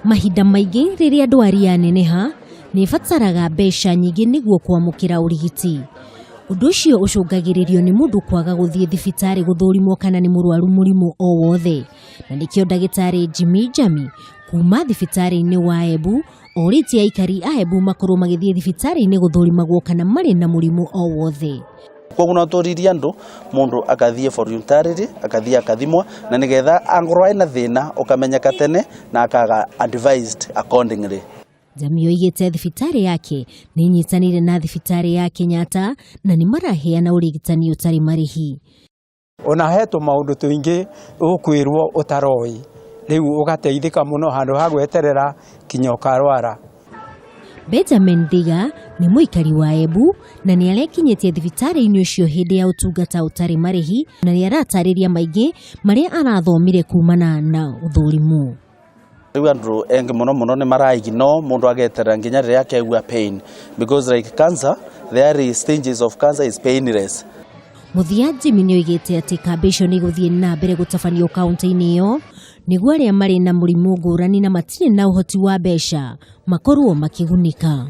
Mahinda maingĩ rĩrĩa ndwari yaneneha, nĩ ĩbataraga mbeca nyingĩ nĩguo kwamũkĩra ũrigiti. Ũndũ ũcio ũcũngagĩrĩrio nĩ mũndũ kwaga gũthiĩ thibitarĩ gũthũrimwo kana nĩ mũrwaru mũrimũ o wothe. Na nĩkĩo ndagĩtarĩ Jimmy Njami kuma thibitarĩ-inĩ wa Embu orĩtie aikari a Embu makorwo magĩthiĩ thibitarĩ-inĩ gũthũrimagwo kana marĩ na mũrimũ o wothe. Koguo no tũririe andũ mũndũ akathiĩ voluntarily akathiĩ akathimwo na nĩgetha angorwo ena thĩna ũkamenyeka tene na akaga advised accordingly. Njami oigĩte thibitarĩ yake nĩ ĩnyitanĩire na thibitarĩ ya Kenyatta na nĩ maraheana ũrigitani ũtarĩ marĩhi. Ona he tũmaũndũ tũingĩ ũkwĩrwo ũtaroĩ, rĩu ũgateithĩka mũno handũ ha gweterera kinya ũkarwara. Benjamin Thiga nĩ mũikari wa Embu na nĩ arekinyĩtie thibitarĩ-inĩ ũcio hĩndĩ ya ũtungata ũtarĩ marĩhi na nĩ aratarĩria maingĩ marĩa arathomire kumana na ũthũrimũ. Rĩu andũ engĩ mũno mũno nĩ mara ignore mũndũ ageterera nginya rĩrĩa akegua pain because like cancer, the early stages of cancer is painless. Mũthia Jimmy nĩ oigĩte atĩ kambĩ icio nĩ igũthiĩ na mbere gũtabanio kaunti-inĩ ĩyo nĩguo arĩa marĩ na mũrimũ ngũrani na matirĩ na ũhoti wa mbeca makorwo makĩgunĩka.